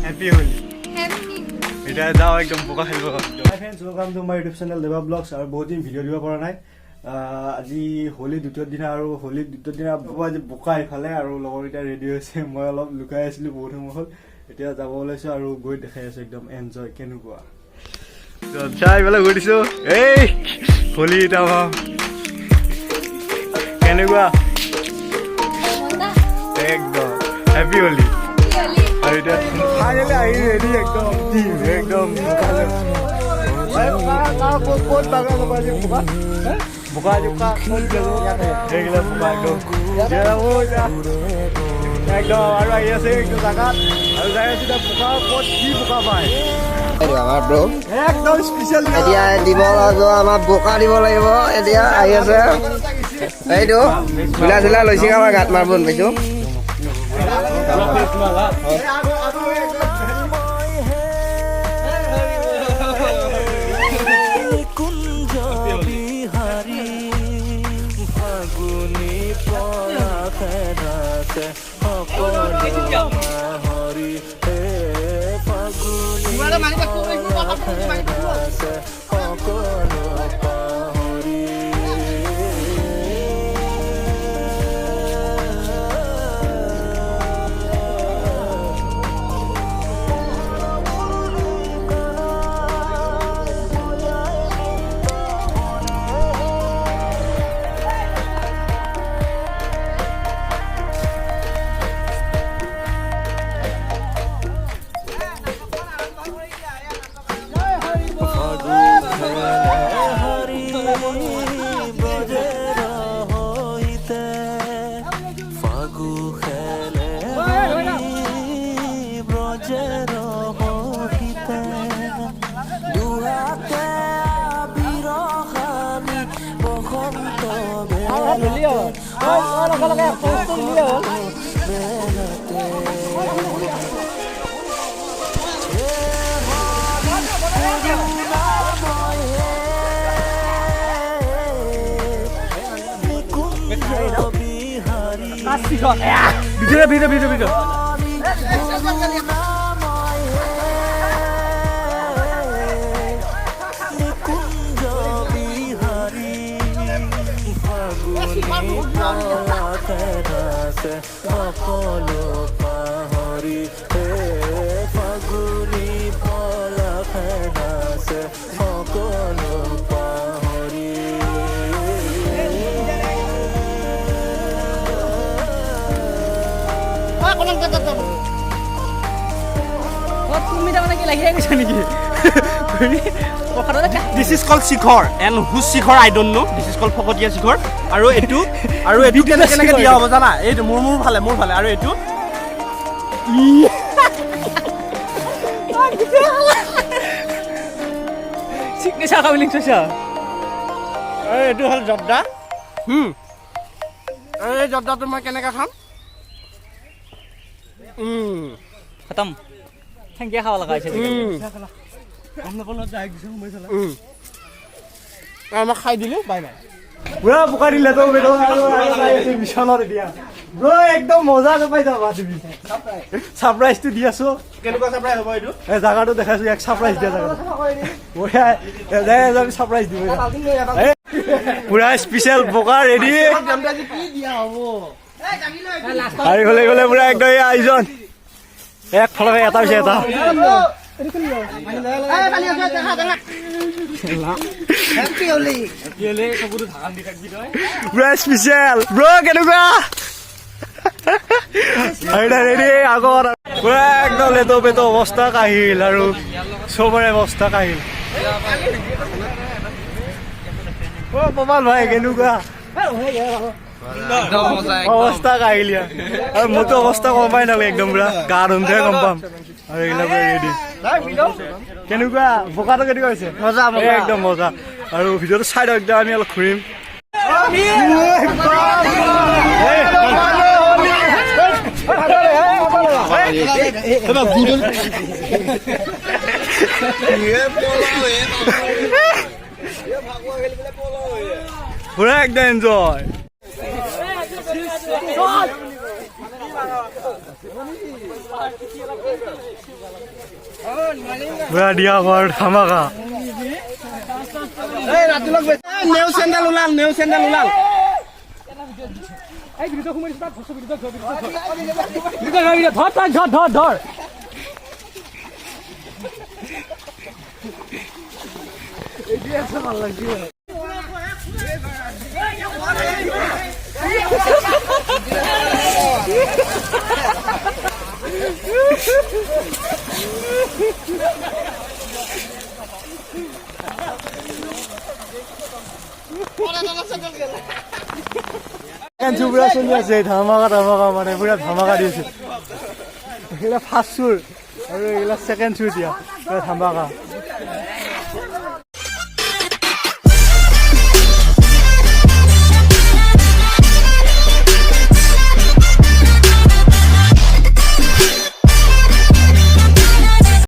Happy Holi. Happy. এতিয়া যাওঁ একদম বোকা খেলিব। Hi friends, welcome to my YouTube channel Deva Vlogs. আৰু বহুত দিন ভিডিঅ' দিব পৰা নাই। আজি হোলী দ্বিতীয় দিনা আৰু হোলী দ্বিতীয় দিনা আজি বোকা ইফালে আৰু লগৰকেইটা ৰেডি হৈছে। মই অলপ লুকাই আছিলো, বহুত সময় হ'ল। এতিয়া যাব ওলাইছো আৰু গৈ দেখাই আছো একদম এনজয় কেনেকুৱা। আচ্ছা, এইফালে গৈ দিছো। এই হোলী এতিয়া কেনেকুৱা? মজা। একদম হেপী হোলী। হোলী। আৰু এতিয়া ফাইনেলি আহি ৰেডি একদম টিম একদম। ক'ত বাগা যাব আজি বোকা? বোকা আজি ক'ত যাব? সেইগিলা বোকা একদম একদম। আৰু আহি আছে একদম জাগাত আৰু যাই আছো এতিয়া বোকা ক'ত কি বোকা পায়। এইটো আমাৰ ব্ৰ। একদম স্পেচিয়েল। এতিয়া দিব লাগিব, আমাৰ বোকা দিব লাগিব। এতিয়া আহি আছে এইটো চোলা চোলা লৈছে, আমাৰ গাত মাৰিব পাইছো। কুঞ্জ বিহাৰী ফাগুনী পলাশে নাচে সকলো পাহৰি, হে ফাগুনী পলাশে নাচে সকলো পাহৰি। ফাগু খেলে হৰি ব্ৰজেৰ সহিতে, ফাগু খেলে হৰি ব্ৰজেৰ সহিতে, দুহাতে আবিৰ সানি বসন্ত বেলাতে। হে হৰি কৰোণাময় হে Nikunja Bihari. Video' video' video' video'. কৰোণাময় হে নিকুঞ্জ বিহাৰী ফাগুনী পলাশে নাচে সকলো পাহৰি, হে ফাগুনী পলাশে নাচে সকলো পাহৰি। তুমি তাৰমানে কি লাগি গৈছা নেকি? This is call Shikhar and whose Shikhar, I don't know. This is call ফকতীয়া শিখৰ। আৰু এইটো কেনেকে দিয়া হ'ব জানা? এইটো মোৰ ফালে আৰু এইটো চিগনেচাৰ কাবিলিং চৈছা। আৰু এইটো হ'ল জৰ্দা। আৰু এই জৰ্দাটো মই কেনেকৈ খাম? খতম, থেংকিয়া খাব লগা হৈছে। আৰু মই খাই দিলোঁ, বাই বাই। পুৰা বোকা দিলে তো বেটো আৰু আৰু যাই আছে মিছনত এতিয়া। ব্ৰ, একদম মজা পাই যাবা তুমি। ছাৰপ্ৰাইজটো দি আছো। কেনেকুৱা ছাৰপ্ৰাইজ হ'ব এইটো? এই জাগাটো দেখাইছো, এক ছাৰপ্ৰাইজ দিয়া জাগাটো। বঢ়িয়া যাই ছাৰপ্ৰাইজ দিব। এই, পুৰা স্পেচিয়েল বোকা ৰেডি। আৰু ইফালে ইফালে পুৰা একদম এই আয়োজন একফালে এটা হৈছে এটা। পুৰা স্পেচিয়েল। ব্ৰ, কেনেকুৱা? ৰেডি আগত পুৰা একদম লেটো পেটো অৱস্থা কাহিল আৰু চবৰে অৱস্থা কাহিল। অ পপাল ভাই, কেনেকুৱা অৱস্থা কাহিল ইয়াৰ? আৰু মোৰতো অৱস্থা গম পাই নালাগে, একদম পুৰা গা ধুওঁতেহে গম পাম। আৰু এইবিলাক পুৰা ৰেডি। কেনেকুৱা বোকাটো কেনেকুৱা হৈছে? মজা। এই একদম মজা। আৰু ভিডিঅ'টো চাই দিয়ক, একদম আমি অলপ ঘূৰিম। পুৰা একদম এনজয়। পুৰা দিয়া হ'ব আৰু ধামাকা। নেও চেণ্ডেল ওলাল, নেও চেণ্ডেল ওলাল। ধৰ তাক, ধৰ ধৰ ধৰ। ছেকেণ্ড চুৰ পুৰা চলি আছে, ধামাকা ধামাকা, মানে পুৰা ধামাকা দি আছে। এইগিলা ফাৰ্ষ্ট চুৰ আৰু এইগিলা ছেকেণ্ড চুৰ দিয়া, পুৰা ধামাকা।